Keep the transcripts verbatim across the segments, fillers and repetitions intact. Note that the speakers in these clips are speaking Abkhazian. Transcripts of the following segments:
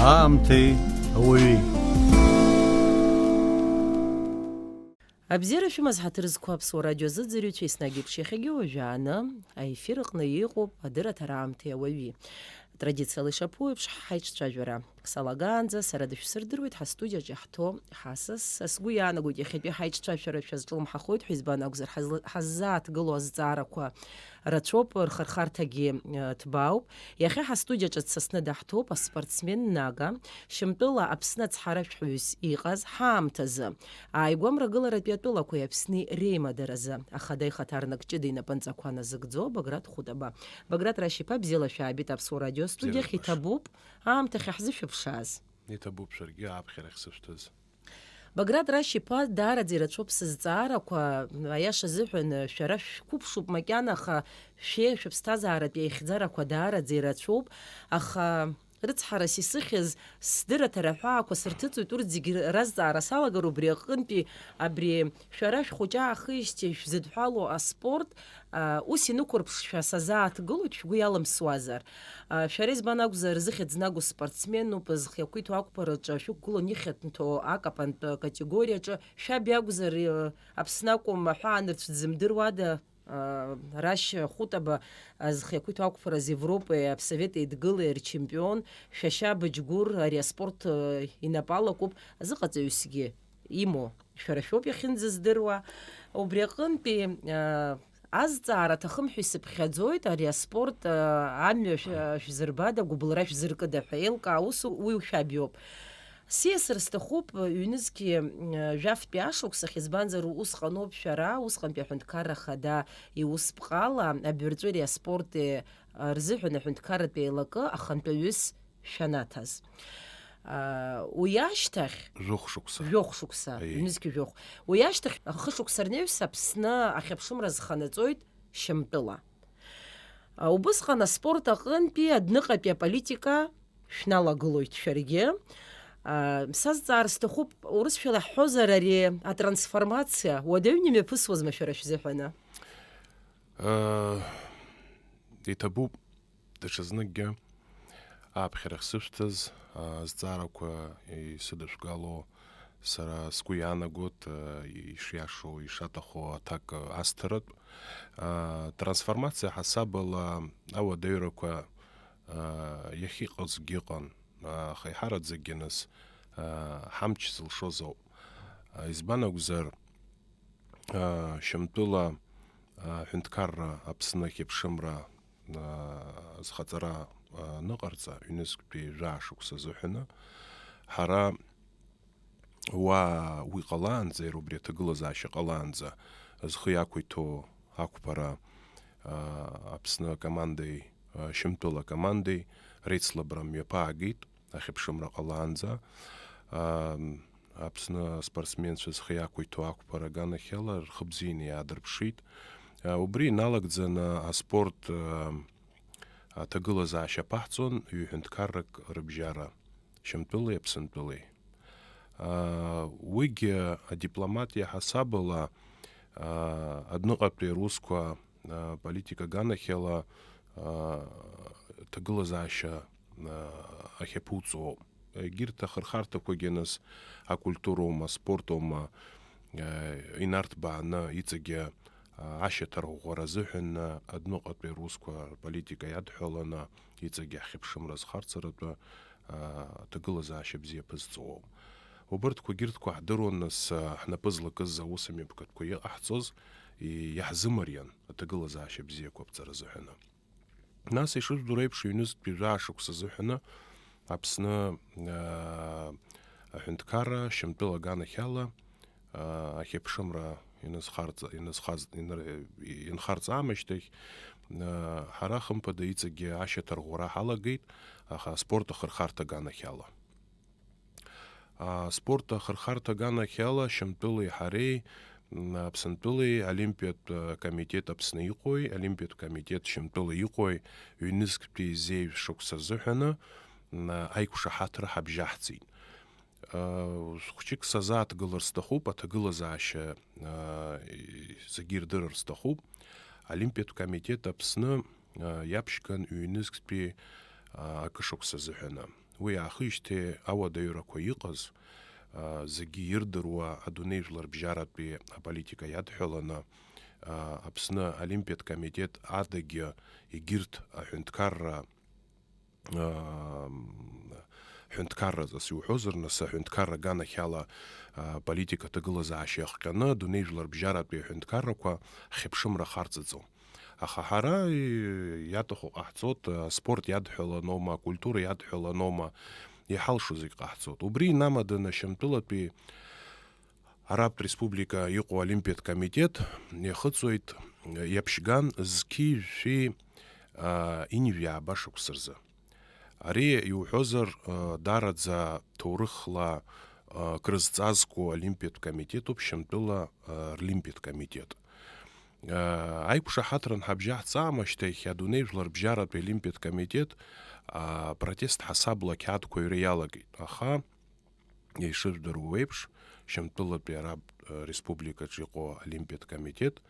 Аамҭеи ауаҩи. Абзиара шәымаз, ҳаҭыр зқәу Аԥсуа радио азыӡырҩцәа, еснагь еиԥш иахьагьы уажәааны аефир аҟны иҟоуп адырраҭара аамҭеи ауаҩи. Традициала ишаԥу еиԥш, ҳаиҿцәажәара салагаанӡа сара дышәсырдыруеит ҳастудиаҿ иаҳҭо ҳасас. Сгәы иаанагоит, иахьатәи ҳаиҿцәажәара шәазҿлымҳахоит ҳәа, избан акәзар, ҳазла-, ҳаззааҭгыло азҵаарақәа рацәоуп, рхырхарҭагьы, э, ҭбаауп. Иахьа ҳастудиаҿы дсасны даҳҭоуп аспортсмен Нага, Шьамтәыла Аԥсны ацҳаражәҳәаҩыс иҟаз ҳаамҭазы, ааигәа Мрагыларатәи атәылақәеи Аԥсни реимадаразы ахада ихаҭарнак ҷыда инапынҵақәа назыгӡо Баграт Хәытаба. Баграт Рашь-иԥа, бзиала шәаабеит Аԥсуа радио астудиахь. Бзиала баша. Иҭабуп аамҭахь ҳзышәыԥшааз. Иҭабуп шәаргьы ааԥхьара ахьсышәҭыз. Баграт Рашь-иԥа, даараӡа ирацәоуп сызҵаарақәа, аиаша азыҳәан, шәара шәқәыԥшуп макьана, аха шәе-, шәыԥсҭазааратә еихьӡарақәа даараӡа ирацәоуп, аха рыцҳарас исыхьыз сдырраҭара аҳәаақәа сырҭыҵуеит, урҭ зегьы разҵаара салагар убри аҟынтәи, абри шәара шәхәыҷы аахижьҭеи шәзыдҳәалоу аспорт, а, ус инықәырԥшшәа сазааҭгылоит, шәгәы иалымсуазар. А, шәара избан акәзар, зыхьӡ знаго спортсменуп, зхы иақәиҭу ақәԥараҿы шәықәгылон ихьанҭоу акапантә категориаҿы, шәаб иакәзар, э, Аԥсны акәым, аҳәаанырцә дзымдыруада, а, Рашь Хәытаба, а, зхы иақәиҭу ақәԥараз Европеи Аԥсовет Еидгылеи рчемпион, шәашьа Быџьгәыр ари аспорт, э, инапы алакуп, азыҟаҵаҩысгьы имоу шәара шәоуп иахьынӡаздыруа. Убри аҟынтәи, а, азҵаара аҭахым ҳәа исыԥхьаӡоит, ари аспорт, а, амҩа шә-, шәзырбада, гәыбылра шәзыркыда ҳәа еилкаа, ус уи шәаб иоуп. Сиасыр сҭахуп, ҩнызқьи, м, жәафтәи ашықәсахь, избанзар, усҟаноуп шәара, усҟантәи аҳәынҭқарра хада иусԥҟала, абаҩрҵәыреи аспорти, а, рзыҳәан аҳәынҭқарратә еилакы ахантәаҩыс шәанаҭаз. А, уи ашьҭахь Жәохә шықәса. Жәохә шықәса, Аиеи. Ҩнызқьи жәохә. Уи ашьҭахь ахышықәса рнеҩс Аԥсны ахьыԥшымра зханаҵоит Шьамтәыла. А, убысҟан аспорт аҟынтәи адәныҟатәи аполитика шәналагылоит шәаргьы. А, сазҵаар сҭахуп, урысшәала ҳҳәозар, ари атрансформациа уадаҩ имҩаԥысуазма шәара шәзыҳәаны? Э, иҭабуп даҽазныкгьы ааԥхьарахь сышәҭаз, а, азҵаарақәа исыдышәгало сара сгәы иаанагоит, а, ишиашоу, ишаҭаху аҭак, а, асҭаратә. А, трансформациа ҳасабала ауадаҩрақәа, а, иахьыҟазгьы ыҟан, а, аха еиҳараӡакгьы нас, а, ҳамч зылшоз ауп. А, избан акәзар, а, Шьамтәыла, а, ҳәынҭқарра Аԥсны ахьыԥшымра, а, зхаҵара, а, аныҟарҵа, ҩнызқьтәи жәаа шықәса азыҳәаны, ҳара уа уи ҟалаанӡа, иара убри аҭагылазаашьа ҟалаанӡа, зхы иақәиҭу ақәԥара, а, Аԥсны акомандеи, а, Шьамтәыла акомандеи реицлабра мҩаԥаагеит. Ахьыԥшымра ҟалаанӡа, аа, Аԥсны аспортсменцәа зхы иақәиҭу ақәԥара аганахьала рхы бзианы иаадырԥшит. Аа, убри иналагӡаны аспорт, аа, аҭагылазаашьа аԥаҳҵон ҩ-ҳәынҭқаррак рыбжьара, Шьамтәылеи Аԥсынтәылеи. Аа, уигьы адипломатиа ҳасабала, аа, адәныҟатәи русқәа, аа, политика аганахьала, аа, ҭагылазаашьа, аа, ахьаԥуҵо. Егьырҭ ахырхарҭақәагьы нас акультуроума, аспортоума, аа, инарҭбааны иҵегьы, аа, ашьаҭарӷәӷәара азыҳәан, адәныҟатәи русқәа рполитика иадҳәаланы иҵегьы ҳхьыԥшымра зхарцаратәы, аа, аҭагылазаашьа бзиа ԥызҵоуп. Убырҭқәа егьырҭқәа ҳдыруан, нас, аа, ҳнапы злакыз аусмҩаԥгатәқәа иҟаҳҵоз, и-, иаҳзымариан аҭагылазаашьа бзиақәа аԥҵара азыҳәаны. Нас, ишыжәдыруа еиԥш, ҩнызқьтәи жәаа шықәса азыҳәаны Аԥсны, аа, аҳәынҭқарра Шьамтәыла аганахьала, аа, ахьыԥшымра иназхарҵа-, иназхаз-, инр-, инхарҵаамышьҭахь, аа, ҳара, хымԥада, иҵегьы ашьаҭарӷәӷәара ҳалагеит, аха аспорт ахырхарҭа аганахьала. Аспорт ахырхарҭа аганахьала Шьамтәылеи ҳареи, м, Аԥсынтәылеи Олимпиатә, э, комитет Аԥсны иҟои, Олимпиатә комитет Шьамтәыла иҟои, ҩнызқьтәи зеижә шықәса азыҳәаны, м, аиқәшаҳаҭра ҳабжьаҳҵеит. Э, хәҷык сазааҭгылар сҭахуп аҭагылазаашьа, э, зегьы ирдырыр сҭахуп. Олимпиатә комитет Аԥсны, э, иаԥшьган ҩнызқьтәи, э, акы шықәса азыҳәаны. уи аахижьҭеи ауадаҩрақәа иҟаз, а, зегьы ирдыруа адунеи жәларбжьаратәи аполитика иадҳәаланы, а, Аԥсны Олимпиатә комитет адагьы егьырҭ аҳәынҭқарра, а, ҳәынҭқарраҵас иуҳәозар, нас аҳәынҭқарра аганахьала, а, политика ҭагылазаашьа иахҟьаны адунеи жәларбжьаратәи аҳәынҭқаррақәа хьыԥшымра ахарҵаӡом. Аха ҳара, и-, иаҭаху ҟаҳҵоит, аспорт иадҳәаланоума, акультура иадҳәаланоума, иҳалшо зегь ҟаҳҵоит. Убри инамаданы Шьамтәылатәи Арабтә Республика иҟоу Олимпиатә комитет иахыҵуеит, иаԥшьган зқьи жәшәи, а, ҩынҩажәи ааба шықәса рзы. Ари иуҳәозар, а, даараӡа ҭоурыхла, а, крызҵазкуа Олимпиатә комитетуп Шьамтәыла, а, Рлимпиатә комитет. Аиқәшаҳаҭра анҳабжьаҳҵа аамышьҭахь адунеи жәларбжьаратәи Олимпиатә комитет, а, протест ҳасабла ақьаадқәа аҩра иалагеит. Аха, ишыжәдыруа еиԥш, Шьамтәылатәи Араб, а, Республикаҿ иҟоу Олимпиатә комитет,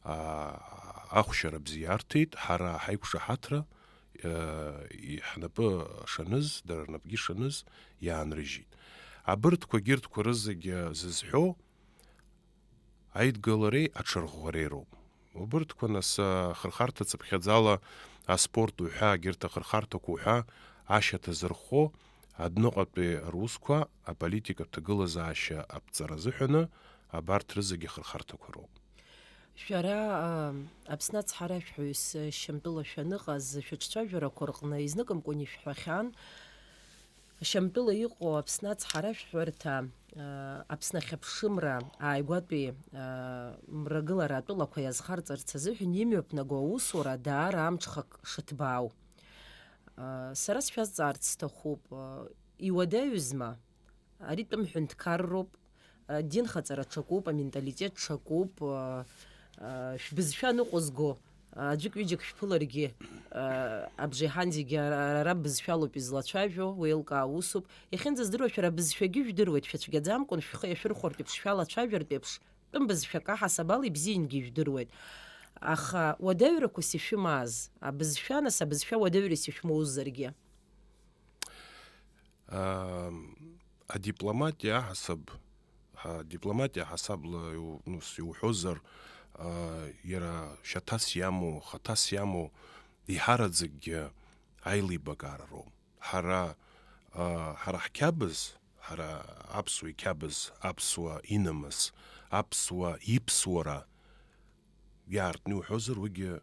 а, ахәшьара бзиа арҭеит, ҳара ҳаиқәшаҳаҭра, а, и-, ҳнапы шаныз, дара рнапгьы шаныз, иаанрыжьит. Абырҭқәа, егьырҭқәа рызегьы зызҳәо, аидгылареи аҽырӷәӷәареи роуп. Убырҭқәа нас, ахырхарҭа цыԥхьаӡала аспорт уҳәа, егьырҭ ахырхарҭақәа уҳәа ашьаҭа зырххо адәныҟатәи русқәа аполитикатә ҭагылазаашьа аԥҵара азыҳәаны абарҭ рызегьы ахырхарҭақәа роуп. Шәара, а, Аԥсны ацҳаражәҳәаҩыс Шьамтәыла шәаныҟаз шәыҿцәажәарақәа рҟны изныкымкәан ишәҳәахьан, Шьамтәыла иҟоу Аԥсны ацҳаражәҳәарҭа, а, Аԥсны ахьыԥшымра ааигәатәи, а, мрагылара атәылақәа иазхарҵарц азыҳәан имҩаԥнаго аусура даара амҽхак шыҭбаау. А, сара сшәазҵаарц сҭахуп, а, иуадаҩызма? Ари тәым ҳәынҭқарроуп, адинхаҵара ҽакуп, аменталитет ҽакуп, а, а, шәбызшәа ныҟәызго, а, аӡәык-ҩыџьак шәԥыларгьы, а, абжеиҳан зегьы ара, ара, ара бызшәалоуп излацәажәо, уеилкаа усуп. Иахьынӡаздыруа шәара бызшәагьы жәдыруеит, шәацәгьаӡамкәан шәхы иашәырхәартә еиԥш шәалацәажәартә еиԥш, тәым бызшәак аҳасабала ибзиангьы ижәдыруеит. Аха уадаҩрақәас ишәымааз, абызшәа, нас, абызшәа уадаҩрас ишәмоузаргьы? Ам, адипломатиа аҳасаб, адипломатиа ҳасабла иу-, ну, с-, иуҳәозар, а, иара шьаҭас иамоу, хаҭас иамоу, еиҳараӡакгьы аилибакаара роуп. Ҳара, а, ҳара ҳқьабз, ҳара аԥсуа иқьабз, аԥсуа инамыс, аԥсуа иԥсуара иаартны иуҳәозар, уигьы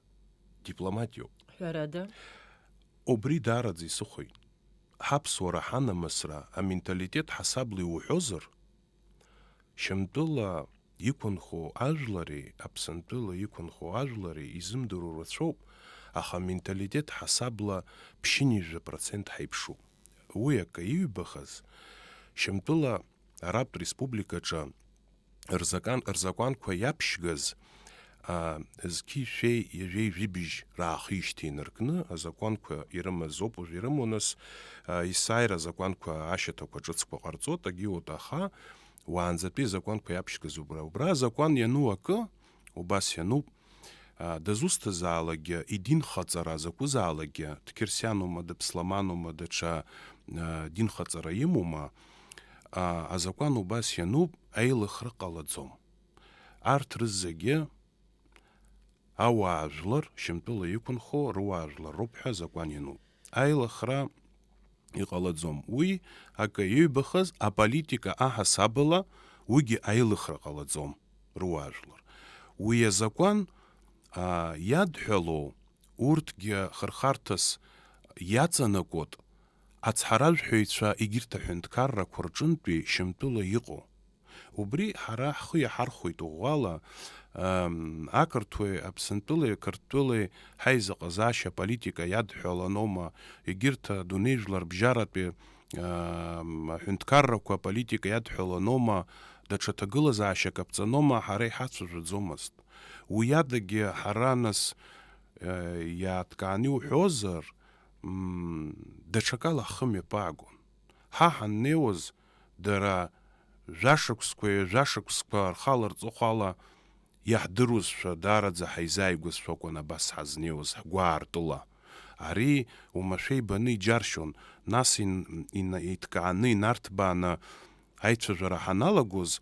дипломатиоуп. Ҳәарада. Убри даараӡа исыхәеит. Ҳаԥсуара, ҳанамысра, аменталитет ҳасабла иуҳәозар, Шьамтәыла иқәынхо ажәлари Аԥсынтәыла иқәынхо ажәлари изымдыруа рацәоуп, аха аменталитет ҳасабла ԥшьынҩажәа процент ҳаиԥшуп. Уи акы иҩбахаз, Шьамтәыла Арабтә Республикаҿы рзакан-, рзакәанқәа иаԥшьгаз, а, зқьи шәеи ҩажәеи жәибжь раахижьҭеи инаркны, азакәанқәа ирымаз ауп уажә ирымоу, нас, а, есааира азакәанқәа ашьаҭақәа ҿыцқәа ҟарҵоит, агьиут, аха уаанӡатәи азакәанқәа иаԥшьгаз убра. Убра азакәан иану акы убас иануп, а, дызусҭазаалакгьы, идинхаҵара закәызаалакгьы, дқьырсианума, дыԥсламанума, даҽа, а, динхаҵара имоума, а, азакәан убас иануп, аилыхра ҟалаӡом. Арҭ рызегьы ауаажәлар, Шьамтәыла иқәынхо руаажәлар роуп ҳәа азакәан иануп. Аилыхра иҟалаӡом. Уи акы иҩбахаз аполитика аҳасабала уигьы аилыхра ҟалаӡом руаажәлар. Уи азакәан, а, иадҳәалоу урҭгьы хырхарҭас иаҵанакуеит ацҳаражәҳәаҩцәа егьырҭ аҳәынҭқаррақәа рҿынтәи Шьамтәыла иҟоу. Убри ҳара ҳхы иаҳархәоит ӷәӷәала, ам, ақырҭуеи Аԥсынтәылеи Қырҭтәылеи ҳаизыҟазаашьа аполитика иадҳәаланоума, егьырҭ адунеи жәларбжьаратәи, ам, аҳәынҭқаррақәа аполитика иадҳәаланоума, даҽа ҭагылазаашьак аԥҵаноума, ҳара иҳацәажәаӡомызт. Уи адагьы ҳара нас, э, иааҭкааны иуҳәозар, м, даҽакала ҳхы мҩаԥаагон. Ҳа ҳаннеиуаз, дара жәашықәсқәа, ҩажәашықәсқәа рхала рҵыхәала иаҳдыруазшәа, даараӡа ҳаизааигәазшәа акәын абас ҳазнеиуаз ҳгәаартыла. Ари уамашәа ибаны иџьаршьон, нас ин-, ин-, иҭкааны, инарҭбааны аицәажәара ҳаналагоз,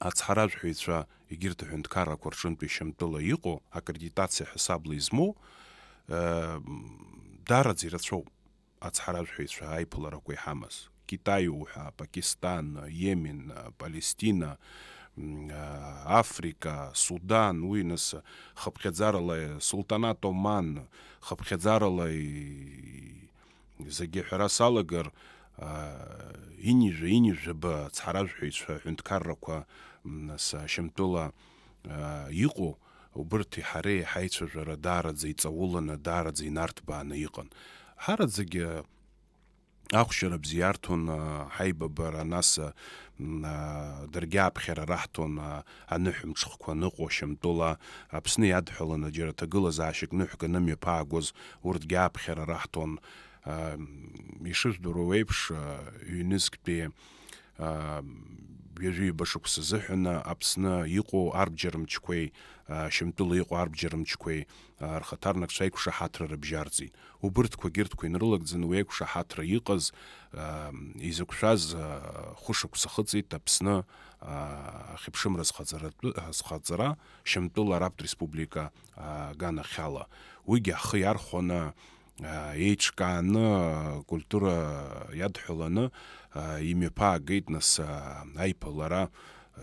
ацҳаражәҳәаҩцәа, егьырҭ аҳәынҭқаррақәа рҿынтәи Шьамтәыла иҟоу, аккредитациа ҳасабла измоу, э, даараӡа ирацәоуп ацҳаражәҳәаҩцәа аиԥыларақәа иҳамаз. Китаи уҳәа, Пакистан, Йемен, Палестина, м, а, Африка, Судан, уи нас хыԥхьаӡарала Султанат Оман, хыԥхьаӡарала и-, зегьы ҳәара салагар, а, инижә-, инижәаба цҳаражәҳәаҩцәа аҳәынҭқаррақәа, м, нас Шьамтәыла, а, иҟоу, убырҭи ҳареи ҳаицәажәара даараӡа иҵауланы, даараӡа инарҭбааны иҟан. Ҳараӡәгьы ахәшьара бзиа иарҭон, а, ҳаибабара, нас, а, м, а, даргьы аԥхьара раҳҭон, а, аныҳәамҽхақәа аныҟоу Шьамтәыла, Аԥсны иадҳәаланы џьара ҭагылазаашьак ныҳәганы мҩаԥаагоз, урҭгьы аԥхьара раҳҭон. А, м, ишыжәдыруа еиԥш, а, ҩнызқьтәи, а, ҩажәи ҩба шықәса азыҳәан Аԥсны иҟоу арбџьармчқәеи, а, Шьамтәыла иҟоу арбџьармчқәеи, а, рхаҭарнакцәа аиқәшаҳаҭра рыбжьарҵеит. Убырҭқәа егьырҭқәа инрылагӡаны уи аиқәшаҳаҭра иҟаз, а, изықәшәаз, а, хәышықәса ахыҵит Аԥсны, а, ахьыԥшымра зхаҵаратәы-, зхаҵара Шьамтәыла Араптә Республика, а, аганахьала. Уигьы ҳхы иархәаны, а, еиҿкааны, а, культура иадҳәаланы, а, имҩаԥаагеит нас, а, аиԥылара, а,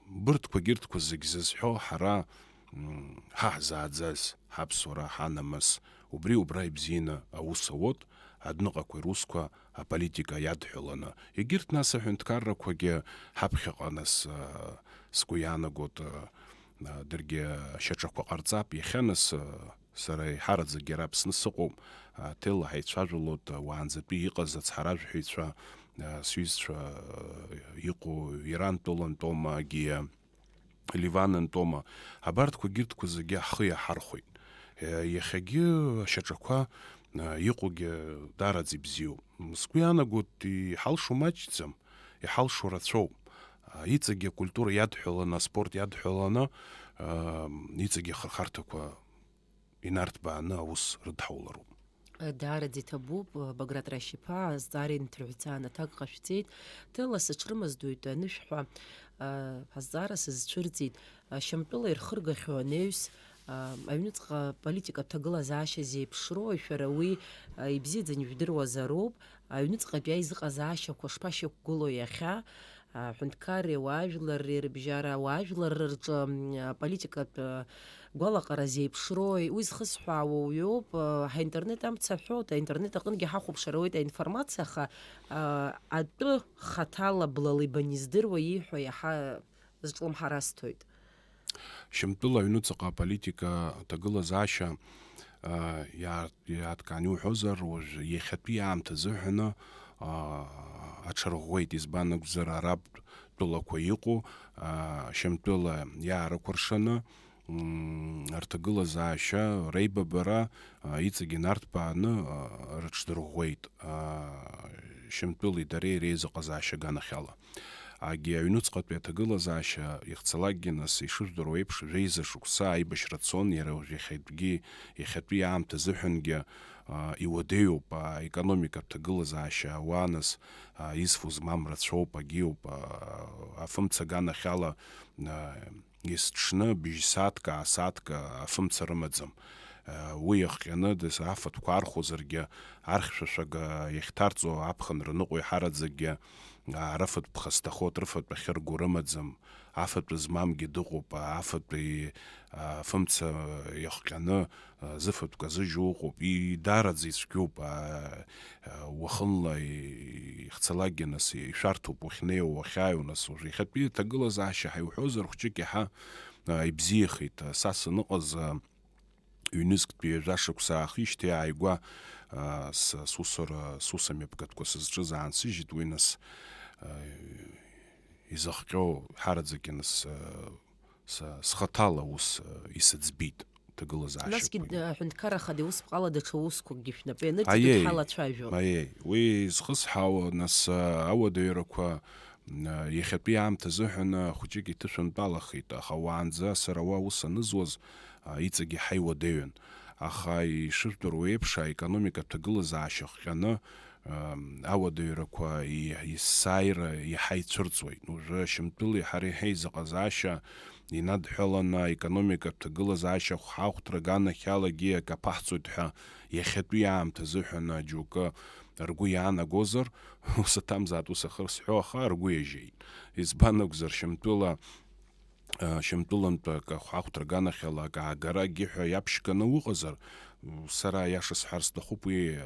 Бырҭқәа егьырҭқәа зегь зызҳәо ҳара, м, ҳа ҳзааӡаз, ҳаԥсуара, ҳанамыс, убри убра ибзианы аус ауеит, адәныҟақәеи русқәа аполитика иадҳәаланы. Егьырҭ нас аҳәынҭқаррақәагьы ҳаԥхьаҟа нас, а, сгәы иаанагоит, а, а, даргьы шьаҿақәа ҟарҵап, иахьа нас, а, Сара еиҳараӡак иара Аԥсны сыҟоуп, а, ҭелла ҳаицәажәалоит, а, уаанӡатәи иҟаз ацҳаражәҳәаҩцәа, а, сҩызцәа, а, иҟоу Иран тәылантәоума, Агиа, Ливанантәоума, абарҭқәа егьырҭқәа зегьы ҳхы иаҳархәеит. Е, иахьагьы ашьаҿақәа, а, иҟоугьы даараӡа ибзиоуп. М, сгәы иаанагоит, иҳалшо маҷӡам, иҳалшо рацәоуп. А, иҵегьы акультура иадҳәаланы, аспорт иадҳәаланы, а, иҵегьы ахырхарҭақәа инарҭбааны аус рыдҳаулароуп. Даараӡа иҭабуп, Баграт Рашь-иԥа, азҵаара инҭырҳәцаан аҭак ҟашәҵеит. Ҭелла сыҽрымаздоит анышә ҳәа, а, азҵаара сызцәырҵит. А, Шьамтәыла ирхыргахьоу анаҩс, а, аҩныҵҟа политикатә ҭагылазаашьа зеиԥшроу, шәара уи, а, ибзиаӡаны ижәдыруазароуп. Аҩныҵҟатәи аизыҟазаашьақәа шԥашьақәгылоу иахьа? Аҳәынҭқарреи ауаажәларреи рыбжьара, ауаажәлар рҿы, м, аполитикатә, э, гәалаҟара зеиԥшрои, уи зхысҳәаауа уаҩоуп, э, ҳаинтернет амца аҳәоит, аинтернет аҟынгьы ҳахәаԥшыр ауеит аинформациа, аха, э, атәы хаҭала блала ибаны издыруа ииҳәо иаҳа зҿлымҳара асҭоит. Шьамтәыла аҩнуҵаҟа аполитика аҭагылазаашьа, а, иаа-, иааҭкааны иуҳәозар, уажә иахьатәи аамҭа азыҳәаны, а, аҽарӷәӷәеит, избан акәзар, араб тәылақәа иҟоу, а, Шьамтәыла иааракәыршаны, м, рҭагылазаашьа, реибабара, а, иҵегь инарҭбааны, а, рыҽдырӷәӷәеит, а, Шьамтәылеи дареи реизыҟазаашьа аганахьала. Агьи аҩнуҵҟатәи аҭагылазаашьа ихцалакгьы, нас, ишыжәдыруа еиԥш, жәеиза шықәса аибашьра цон, иара уажә иахьатәгьы, иахьатәи аамҭа азыҳәангьы, а, иуадаҩуп, а, аекономикатә ҭагылазаашьа ауаа, нас, а, изфо змам рацәоуп, агьиуп, а, афымца аганахьала, а, есыҽны бжьсааҭк, аасааҭк, а, афымца рымаӡам. А, уи иахҟьаны дас афатәқәа архәозаргьы, архьшәашәага иахьҭарҵо аԥхынра ныҟәо иҳараӡакгьы, Аарафатә ԥхасҭахоит, рыфатә ахьырго рымаӡам, афатә змамгьы дыҟоуп, афатәи, а, фымца иахҟьаны, а, зыфатә казыжьу ыҟоуп, и-, даараӡа ицәгьоуп, а, а, уахынла и-, ихцалакгьы нас ишәарҭоуп, уахьнеиуа, уахьааиуа, нас уажә иахьатәи аҭагылазаашьа ҳәа иуҳәозар, хәҷык иаҳа, а, ибзиахеит, а, са саныҟаз, а, Ҩнызқьтәи ҩажәа шықәса аахижьҭеи ааигәа, аа, с-, сусура, сусамҩаԥгатәқәа сызҿыз аансыжьит, уи нас, аа, изыхҟьо ҳараӡакгьы нас, аа, са, схаҭала ус, аа, исыӡбеит ҭагылазаашьақәагьы. Насгьы, аҳәынҭқарра ахада иусԥҟала даҽа усқәакгьы шәнапы ианырҵоит, аиеи, ҳалацәажәо. Аиеи, уи зхысҳауа нас, аа, ауадаҩрақәа Иахьатәи аамҭа азыҳәан хәыҷык иҭышәынтәалахеит, аха уаанӡа сара уа ус анызуаз, иҵегь иаҳа иуадаҩын. Аха ишыжәдыруа еиԥш, аекономикатә ҭагылазаашьа ҟҟьаны, ам, ауадаҩрақәа и-, есааира иаҳа ицәырҵуеит. Уажәы Шьамтәыли ҳареи ҳаизыҟазаашьа инадҳәаланы, аекономикатә ҭагылазаашьа хәҳахәҭра аганахьалагьы акы аԥаҳҵоит ҳәа иахьатәи аамҭа азыҳәан џьоукы ргәы иаанагозар, ус аҭамзаат, ус ахыр сҳәо, аха ргәы иажьеит. Избан акәзар, Шьамтәыла, а, Шьамтәылантәи акы ахәаахәҭра аганахьала акы аагара акгьы ҳәа иаԥшьганы уҟазар, сара аиаша сҳәар сҭахуп, уи, а,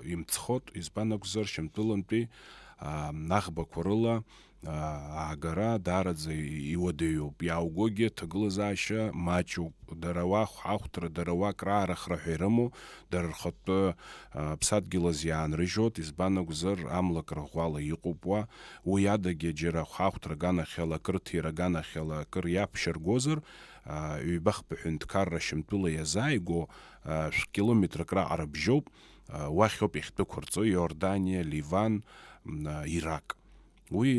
имцхот, избан акәзар, Шьамтәылантәи, а, аӷбақәа рыла, а, аагара даараӡа и-, иуадаҩуп. Иааугогьы аҭагылазаашьа маҷуп. Дара уа хәаахәҭра, дара уа акраарахра ҳәа ирымоу, дара рхатәы, а, ԥсадгьыл азы иаанрыжьуеит, избан акәзар, амлакра ӷәӷәала иҟоуп уа. Уи адагьы џьара хәаахәҭра аганахьала, акыр ҭира аганахьала акыр иаԥшьаргозар, а, ҩбахԥа ҳәынҭқарра Шьамтәыла иазааигәоу, а, шәкилометрак раҟара бжьоуп, а, уахь ауп иахьдәықәырҵо Иорданиа, Ливан, м, а, Ирак. Уи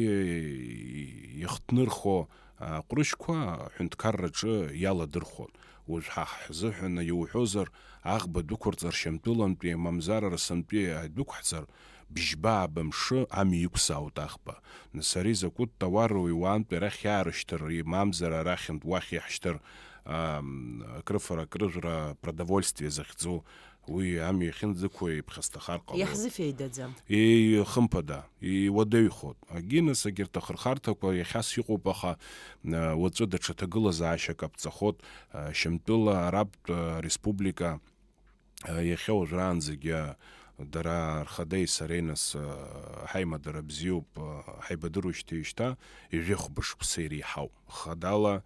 иахҭнырхо аҟәрышьқәа аҳәынҭқарраҿы иаладырхәон. Уажә ҳа ҳзыҳәан иуҳәозар, аӷба дәықәырҵар Шьамтәылантәи, мамзар Арасантәи дәықәҳҵар, бжьба-ааба мшы амҩа иқәсаауеит аӷба. Нас ари закәытә тауаруи уаантәи арахь иаарышьҭыр, мамзар арахьынтә уахь иаҳшьҭыр, ам, акрыфара, акрыжәра, продовольствие захьӡу, уи амҩа иахьынӡықәу иԥхасҭахар ҟалоит. Иаҳзыфеидаӡам. Еи, хымԥада, иуадаҩхоит. Агинес, егьырҭ ахырхарҭақәа иахьас иҟоуп, аха, а, уаҵәы даҽа ҭагылазаашьак аԥҵахот, а, Шьамтәыла Арабтә, а, Республика, а, иахьа уажәраанӡагьы, а, дара рхадеи сареи нас, а, ҳаимадара бзиоуп, а, ҳаибадыруашьҭеижьҭа ҩажәи хәба шықәса иреиҳауп. Хадала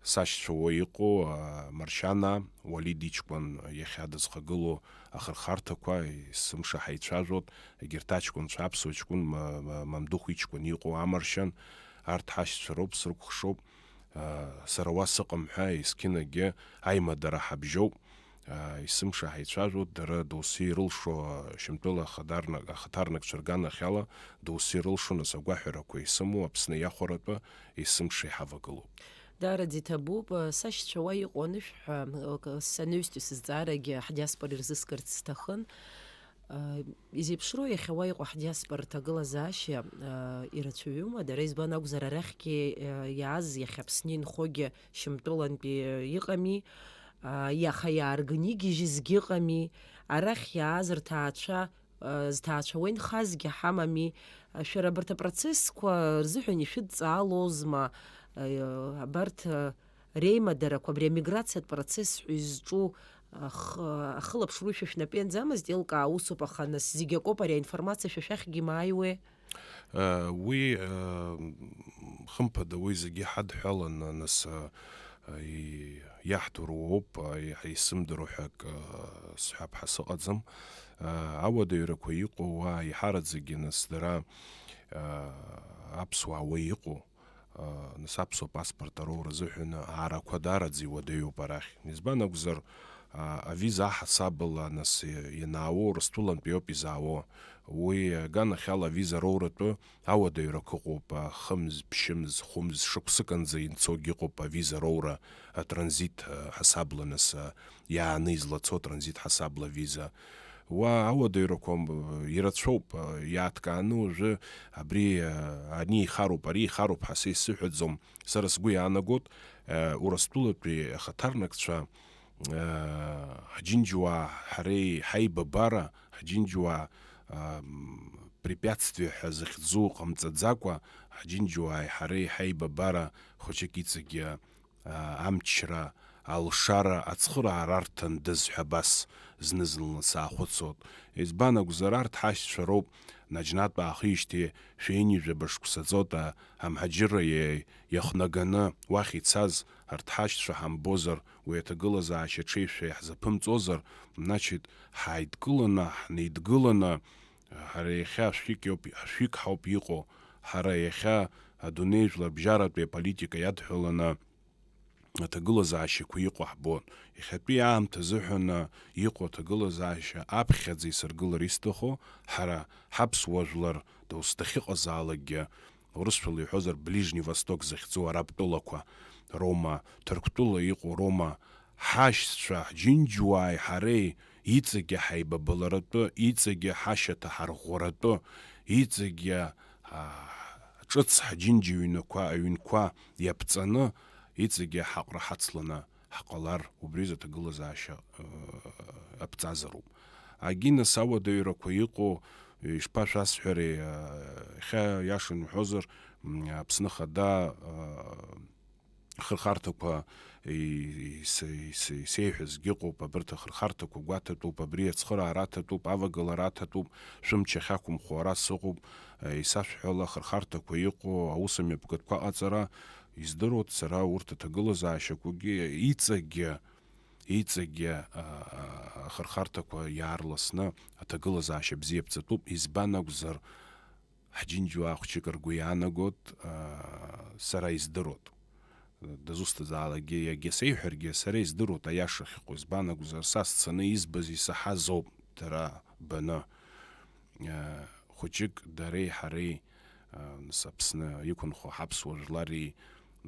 сашьцәа уа иҟоу, а, Маршьана, Уалид иҷкәын иахьа дызхагылоу ахырхарҭақәа, есымша ҳаицәажәоит, егьырҭ аҷкәынцәа, аԥсуа ҷкәын, ма-, ма-, Мамдыхә иҷкәын иҟоу амаршьан, арҭ ҳашьцәа роуп, срыкәхшоуп. А, сара уа сыҟам ҳәа, есқьынагьы аимадара ҳабжьоуп. А, есымша ҳаицәажәоит, дара доусы ирылшо, а, Шьамтәыла ахадарнак-, ахаҭарнакцәа рганахьала доусы ирылшо, нас агәаҳәарақәа исымоу Аԥсны иахәаратәы есымша иҳавагылоуп. Даараӡа иҭабуп, сашьцәа уа иҟоу анышә ҳәа, санаҩстәи сызҵаарагьы ҳдиаспора ирзыскырц сҭахын. Изеиԥшроу иахьа уа иҟоу ҳдиаспора рҭагылазаашьа ирацәаҩума? Дара избан акәзар, арахьгьы иааз, иахьа Аԥсны инхогьы Шьамтәылантәи иҟами, иаха иаарганы игьежьызгьы ыҟами, арахь иааз рҭаацәа, зҭаацәа уа инхазгьы ҳамами, шәара абарҭ апроцессқәа рзыҳәан ишәыдҵаалозма, абарҭ реимадарақәа, абри амиграциатә процесс ҳәа изҿу ахы-, ахылаԥшра уи шәа шәнапы ианӡамызт, еилкаа усуп, аха нас зегь акоуп, ари аинформациа шәа шәахьгьы имааиуеи? Э, уи, э, хымԥада, уи зегьы ҳадҳәаланы, нас, э, и-, иаҳдыруа ауп, э, иаҳа исымдыруа ҳәа акы, э, сҳәап ҳәа сыҟаӡам. Э, ауадаҩрақәа иҟоу уа иҳараӡагьы, нас, дара, э, аԥсуаа уа иҟоу, а, нас аԥсуа паспорт ароура азыҳәан аарақәа даараӡа иуадаҩуп арахь. Избан акәзар, а, авиза аҳасабала нас ианаауо Урыстәылантәи ауп изаауо. Уи аганахьала авиза роуратәы ауадаҩрақәа ыҟоуп, а, хымз, ԥшьымз, хәымз шықәсык анӡа инцогьы ыҟоуп авиза роура, атранзит, а, ҳасабла нас, а, иааны излацо атранзит ҳасабла авиза. Уа ауадаҩрақәа, м, ирацәоуп, а, иааҭкааны уажәы абри, а, ани ихароуп, ари ихароуп ҳәа са исыҳәаӡом. Сара сгәы иаанагоит, а, Урыстәылатәи ахаҭарнакцәа, а, ҳџьынџьуаа ҳареи ҳаибабара, ҳџьынџьуаа, а, м, препятствие ҳәа захьӡу ҟамҵаӡакәа, ҳџьынџьуааи ҳареи ҳаибабара хәыҷык иҵегьы а, амчра, алшара, ацхыраара арҭандаз ҳәа абас зны-зынла саахәыцуан. Избан акәзар, арҭ ҳашьцәа роуп, наџьнатә аахижьҭеи шәеинижәаба шықәса ҵоит, а, амҳаџьырра иа-, иахнаганы уахь ицаз арҭ ҳашьцәа ҳамбозар, уи аҭагылазаашьа ҽеишәа иаҳзаԥымҵозар, значит, ҳааидкыланы, ҳнеидгыланы, ҳара иахьа ашәик иоуп, ашәик ҳауп иҟоу, ҳара иахьа адунеи жәларбжьаратәи аполитика иадҳәаланы, аҭагылазаашьақәа иҟоу ҳбон. Иахьатәи аамҭа азыҳәан иҟоу аҭагылазаашьа аԥхьаӡа исыргылар исҭаху, ҳара ҳаԥсуа жәлар дос дахьыҟазаалакгьы, урысшәала иҳәозар, Ближний Восток захьӡу араб тәылақәа роума, Ҭырқәтәыла иҟоу роума, ҳашьцәа, ҳџьынџьуааи ҳареи иҵегьы ҳаибабаларатәы, иҵегьы ҳашьаҭа ҳарӷәӷәаратәы, иҵегьы, аа, ҿыц ҳџьынџьа ҩнақәа, аҩнқәа иаԥҵаны, иҵегьы ҳаҟәра ҳацланы ҳҟалар, убри изы аҭагылазаашьа, ыы, аԥҵазароуп. Агьи нас ауадаҩрақәа иҟоу, ишԥашәасҳәари, ыы, иахьа иашан уҳәозар, м, Аԥсны Ахада, ыы, хырхарҭақәа и-, ис-, ис-, исеиҳәазгьы ыҟоуп, абарҭ ахырхарҭақәа гәаҭатәуп, абри ацхыраара аҭатәуп, авагылара аҭатәуп, шәымч ахьақәымхо ара сыҟоуп, исашәҳәала ахырхарҭақәа иҟоу аусмҩаԥгатәқәа аҟаҵара, издыруеит сара урҭ аҭагылазаашьақәагьы, иҵегьы, иҵегьы, а, а, ахырхарҭақәа иаарласны аҭагылазаашьа бзиа ԥҵатәуп, избан акәзар, ҳџьынџьуаа хәҷык ргәы иаанагот, аа, сара издыруот. Дызусҭазаалакгьы иагьа сеиҳәаргьы, сара издыруот аиаша ахьыҟоу, избан акәзар, са сцаны избаз исаҳазоуп дара баны. Э, хәҷык дареи ҳареи, э, нас Аԥсны иқәынхо ҳаԥсуа жәлари,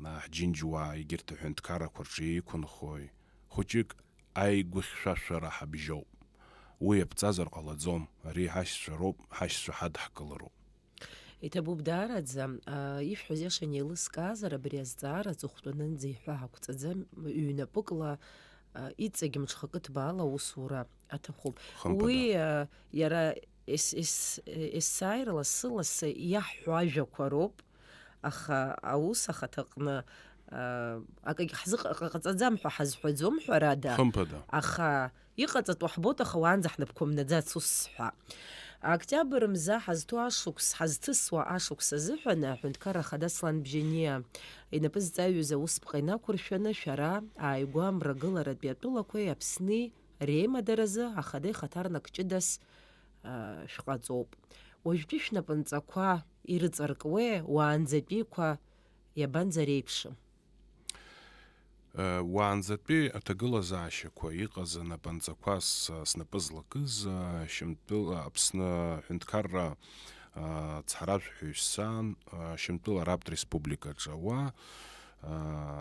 а, ҳџьынџьуаа егьырҭ аҳәынҭқаррақәа рҿы иқәынхои, хәҷык аигәыхьшәашәара ҳабжьоуп. Уи иаԥҵазар ҟалаӡом, ари ҳашьцәа роуп, ҳашьцәа ҳадҳкылароуп. Иҭабуп даараӡа, аа, ишәҳәаз иашан еилыскаазар, абри азҵаара аҵыхәтәанынӡа иҳәа ҳақәҵаӡам, ҩнапыкла, аа, иҵегь мҽхакы ҭбаала аусура аҭахуп. Хымԥада. Уи, аа, иара ес-, ес-, есааира лассы-лассы иаҳҳәо ажәақәа роуп, аха аус ахаҭаҟны, аа, акагь ҳзыҟ-, ҟаҟаҵаӡам ҳәа ҳазҳәаӡом, ҳәарада. Хымԥада. Аха Иҟаҵатәу ҳбоит, аха уаанӡа ҳнапқәа мнаӡац, ус сҳәа. Октиабр мза ҳазҭоу ашықәс, ҳазҭысуа ашықәс азыҳәан, аҳәынҭқарра ахада Аслан Бжьаниа инапы зҵаҩыз аусԥҟа инақәыршәаны, шәара ааигәа амрагыларатәи атәылақәеи Аԥсни реимадаразы ахада ихаҭарнак ҷыдас, а, шәҟаҵоуп. Уажәтәи шәнапынҵақәа ирыҵаркуеи, уаанӡатәиқәа иабанӡареиԥшым? Уаанӡатәи аҭагылазаашьақәа иҟаз анапынҵақәа с-, снапы злакыз, Шьамтәыла Аԥсны аҳәынҭқарра ацҳаражәҳәаҩ сан, Шьамтәыла Араптә Республикаҿы ауаа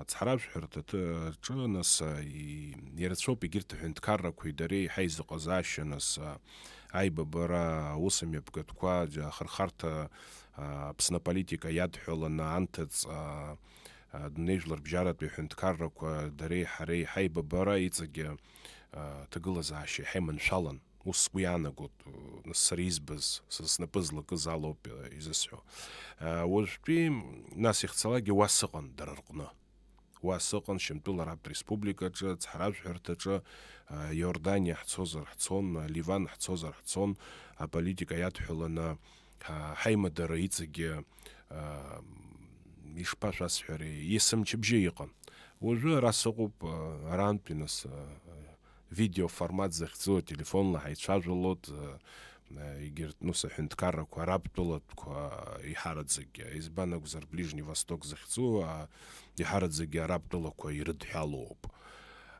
ацҳаражәҳәарҭаҿы, нас, и-, ирацәоуп егьырҭ аҳәынҭқаррақәеи дареи ҳаизыҟазаашьа, нас, аибабара, аусмҩаԥгатәқәа, ахырхарҭа, Аԥсны аполитика иадҳәаланы анҭыҵ, а, адунеи жәларбжьаратәи аҳәынҭқаррақәа дареи ҳареи ҳаибабара иҵегьы, а, ҭагылазаашьа иҳаиманшәалан. Ус сгәы иаанагоит, нас сара избаз, са снапы злакыз алоуп, а, изысҳәо. А, уажәтәи, нас ихцалакгьы уа сыҟан дара рҟны. Уа сыҟан Шьамтәыла Араптә Республикаҿы, ацҳаражәҳәарҭаҿы, а, Иорданиа ҳцозар ҳцон, а, Ливан ҳцозар ҳцон, аполитика иадҳәаланы, ҳа-, ҳаимадара иҵегьы, а, ишԥашәасҳәари, есымчыбжьы иҟан. Уажәы ара сыҟоуп, а, арантәи нас, а, видеоформат захьӡу ателефонла ҳаицәажәалоит, а, а, егьырҭ, ну, саҳәынҭқаррақәа, арабтәылатәқәа иҳараӡакгьы, избан акәзар, Ближний Восток захьӡу, а, иҳараӡакгьы арабтәылақәа ирыдҳәалоуп.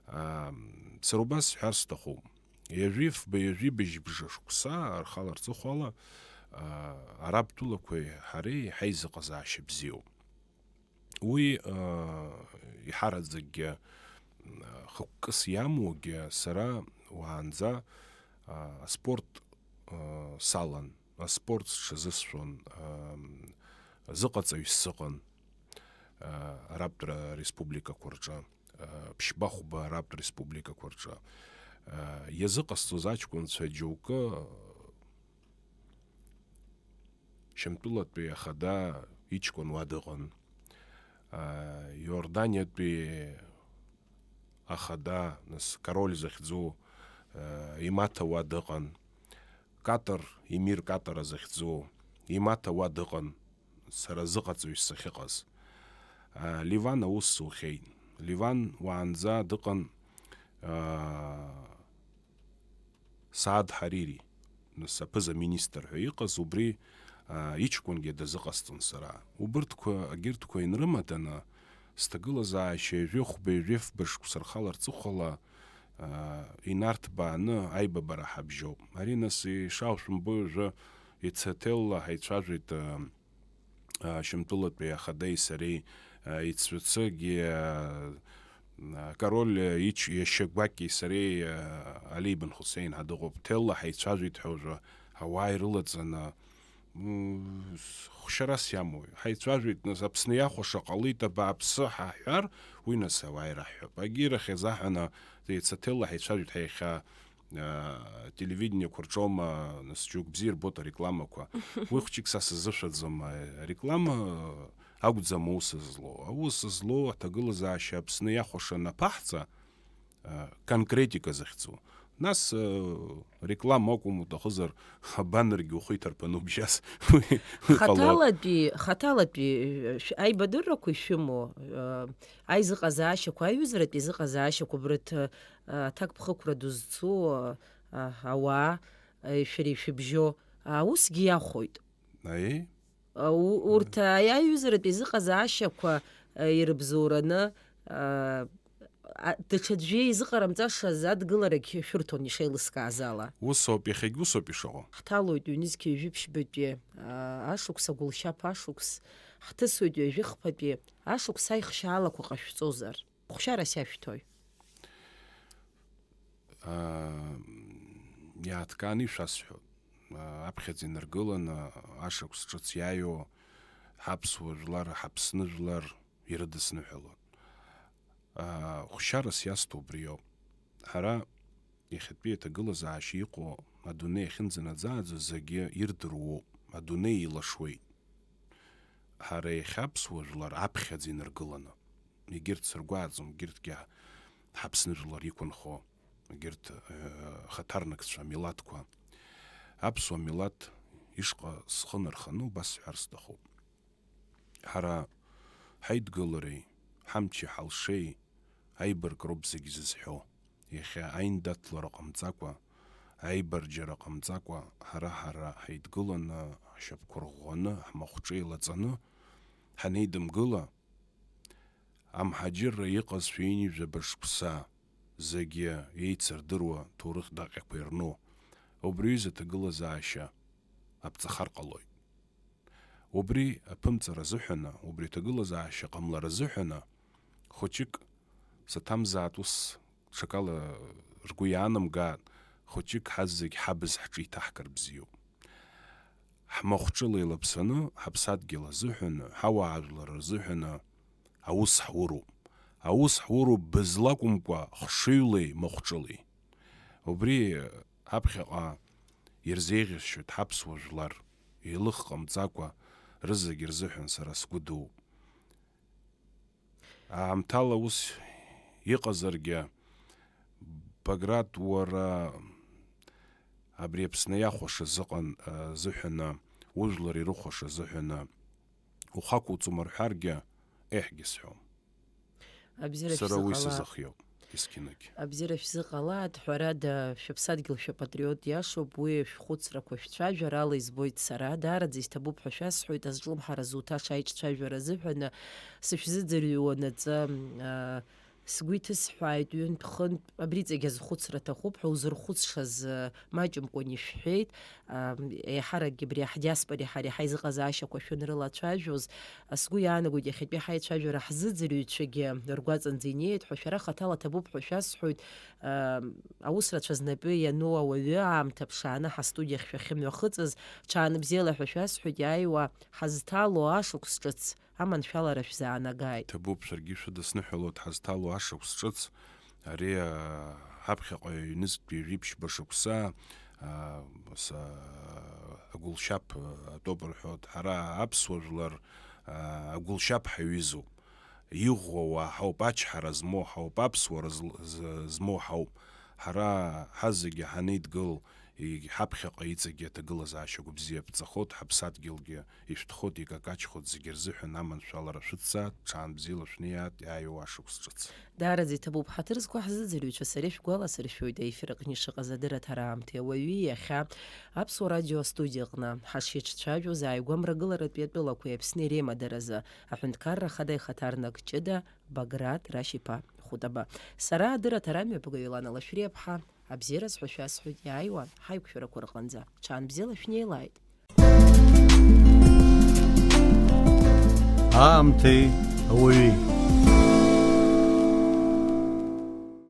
А, сара убас сҳәар сҭахуп. Ҩажәи фба, ҩажәи быжьбжа шықәса рхала рҵыхәала, а, араб тәылақәеи ҳареи ҳаизыҟазаашьа бзиоуп. Уи, а, иҳараӡакгьы, а, хықәкыс иамоугьы сара уаанӡа, а, аспорт, а, салан, аспорт сҽазысшәон, а, зыҟаҵаҩ сыҟан, а, арабтәра республикақәа рҿы. Ԥшьба-хәба арабтә республикақәа рҿы. Иазыҟасҵоз аҷкәынцәа џьоукы, Шьамтәылатәи ахада иҷкәын уа дыҟан. Иорданиатәи ахада, нас, король захьӡу, имаҭа уа дыҟан. Катар, Емир Катара захьӡу, имаҭа уа дыҟан, сара зыҟаҵаҩ сахьыҟаз. А, Ливан аус сухьеит. Ливан уаанӡа дыҟан, а, Саад Ҳарири, нас аԥыза-министр ҳәа иҟаз, убри, а, иҷкәынгьы дазыҟасҵон сара. Убырҭқәа, агьырҭқәа инрымаданы, сҭагылазаашьа ҩажәи хәба, ҩажәи фба шықәса рхала рҵыхәала, аа, инарҭбааны аибабара ҳабжьоуп. Ари, нас, ишаашәымбо, уажәы ицеҭелла ҳаицәажәеит, аа, аа, Шьамтәылатәи ахадеи сареи, аа, ицәацыгьы, аа, Король, э, ич-, иашьа Гәакьеи сареи, э, Али ибн Хусеин ҳәа дыҟоуп. Ҭелла ҳаицәажәеит ҳәа уажәы ауаа ирылаҵаны, м, хәшьарас иамоу. Ҳаицәажәеит, нас, Аԥсны иахәаша ҟалеит, абааԥсы ҳаҳәар, уи, нас, ауаа ираҳҳәап. Агьирахь иазаҳәаны, еица Ҭелла ҳаицәажәеит ҳәа иахьа, э, телевидениеқәа рҿоума, нас, џьоук бзиа ирбоит арекламақәа. Уи хәҷык са сазышәаӡом, э, ареклама акәӡам аус злоу. Аус злоу аҭагылазаашьа Аԥсны иахәаша анаԥаҳҵа, э, конкретика захьӡу. Нас, э, реклама акәым уҭахызар, абанергьы ухы иҭарԥану бжьас. Уи, уи ҟалоит. Хаҭалатәи, хаҭалатәи, э, шә-, аибадыррақәа ишәымоу, э, аизыҟазаашьақәа, аиҩызаратәи аизыҟазаашьақәа, брыҭ, э, аҭакԥхықәра дызцу, э, ауаа, э, шәара ишәыбжьо, аусгьы иахәоит. Аиеи. А, у-, урҭ, а, аиҩызаратә еизыҟазаашьақәа, а, ирыбзоураны, а, а, даҽаӡәы изыҟарымҵашаз адгыларагь шәырҭон ишеилыскааз ала. Усоуп, иахьагь усоуп ишыҟоу. Ҳҭалоит ҩнызқьи ҩажәи ԥшьбатәи, а, ашықәс, агәылшьап ашықәс, ҳҭысуеит ҩажәи хԥатәи ашықәс аихшьаалақәа ҟашәҵозар. Хәшьарас иашәҭои? Аа, иааҭкааны ишәасҳәоит. Аа, аԥхьаӡа инаргыланы ашықәс ҿыц иааиуа ҳаԥсуа жәлар, ҳаԥсны жәлар ирыдысныҳәалон. Аа, хәшьарас иасҭо убриоуп. Ҳара иахьатәи аҭагылазаашьа иҟоу адунеи ахьынӡанаӡааӡо зегьы ирдыруоуп, адунеи еилашуеит. Ҳара иахьа аԥсуа жәлар аԥхьаӡа инаргыланы, егьырҭ сыргәааӡом, егьырҭгьы ҳаԥсны жәлар иқәынхо, егьырҭ, э, хаҭарнакцәа, милаҭқәа. Аԥсуа милаҭ ишҟа схы нарханы убас сҳәар сҭахуп. Ҳара ҳаидгылареи, ҳамчи ҳалшеи аибаркроуп зегь зызҳәо. Иахьа аиндаҭлара ҟамҵакәа, аибарџьара ҟамҵакәа, ҳара-ҳара ҳаидгыланы, ҳшьапқәа рӷәӷәаны, ҳмахәҿа еилаҵаны ҳанеидымгыла, амҳаџьырра иҟазшәа ҩынҩажәаба шықәса, зегьы еицырдыруа ҭоурых даҟьақәа ирну, убри аҩыза аҭагылазаашьа аԥҵахар ҟалоит. Убри аԥымҵара азыҳәаны, убри аҭагылазаашьа ҟамлара азыҳәаны, хәыҷык саҭамзаат, ус ҽакала ргәы иаанамгааит, хәыҷык ҳазегь ҳабз ҳҿы иҭаҳкыр бзиоуп. Ҳмахәҿыла еилаԥсаны, ҳаԥсадгьыл азыҳәаны, ҳауаажәлар рзыҳәаны аус ҳуроуп. Аус ҳуроуп бызла акәымкәа, хшыҩлеи махәҿылеи. Убри аԥхьаҟа ирзеиӷьасшьоит ҳаԥсуа жәлар, еилых ҟамҵакәа, рызегь рзыҳәан сара сгәы дууп. Аамҭала ус иҟазаргьы, Баграт, уара абри Аԥсны иахәаша зыҟан, а, зыҳәаны, ужәлар ирыхәаша зыҳәаны, ухақәуҵома рҳәаргьы, еҳгьы сҳәом. Абзиара Сара уи шәзыҟала-, сазыхиоуп, есқьынагь. Абзиара шәзыҟалааит, ҳәарада, шәыԥсадгьыл шәапатриот иашоуп, уи шәхәыцрақәа шәцәажәарала избоит сара, даараӡа исҭабуп ҳәа шәасҳәоит, азҿлымҳара зуҭаша аиҿцәажәара азыҳәаны сышәзыӡырҩуа наҵы, а, сгәы иҭысҳәааит, ҩынтә-хынтә абри иҵегь азхәыцра аҭахуп ҳәа узырхәыцшаз, а, маҷымкәан ишәҳәеит. Ам, еиҳаракгьы абри ҳдиаспореи ҳареи ҳаизыҟазаашьақәа шәанрылацәажәоз, а, сгәы иаанагоит, иахьатәи ҳаицәажәара ҳзыӡырҩцәагьы ргәаҵанӡа инеиуеит ҳәа, шәара хаҭала ҭабуп ҳәа шәасҳәоит. Ам, аус рацәа знапы иану ауаҩы аамҭа ԥшааны ҳастудиахь шәахьымҩахыҵыз, ҽаанбзиала ҳәа шәасҳәоит, иааиуа ҳазҭало ашықәс ҿыц аманшәалара шәзаанагааит. Ҭабуп, шәаргьы шәыдысныҳәалоит ҳазҭало ашықәс ҿыц. Ари, аа, ҳаԥхьаҟа ҩнызқьтәи жәиԥшьба шықәса, аа, са-, агәылшьап, аа, атәоуп рҳәоит. Ҳара аԥсуа жәлар, аа, агәылшьап ҳаҩызоуп. Иӷәӷәа уаа ҳауп, ачҳара змоу ҳауп, аԥсуара зл-, з-, змоу ҳауп. Ҳара ҳазегьы ҳанеидгыл, егь-, ҳаԥхьаҟа иҵегьы аҭагылазаашьа гәыбзиа ԥҵахоит, ҳаԥсадгьылгьы ишәҭхоит, икакаҷхоит, зегьы рзыҳәан аманшәалара шәыццааит, ҽаанбзиала шәнеиааит, иааиуа ашықәс ҿыц. Даараӡа иҭабуп, ҳаҭыр зқәу ҳзыӡырҩцәа, сара ишәгәаласыршәоит, аефир аҟны ишыҟаз адырраҭара аамҭеи ауаҩи иахьа Аԥсуа радио астудиаҟны ҳашеиҿцәажәоз ааигәа Мрагыларатәи атәылақәеи Аԥсни реимадаразы аҳәынҭқарра ахада ихаҭарнак ҷыда Баграт Рашь-иԥа Хәытаба. Сара адырраҭара амҩаԥгаҩ Лана Лашәриаԥҳа, абзиараз ҳәа шәасҳәоит, иааиуа ҳаиқәшәарақәа рҟынӡа. Ҽаанбзиала шәнеилааит. Аамҭеи ауаҩи.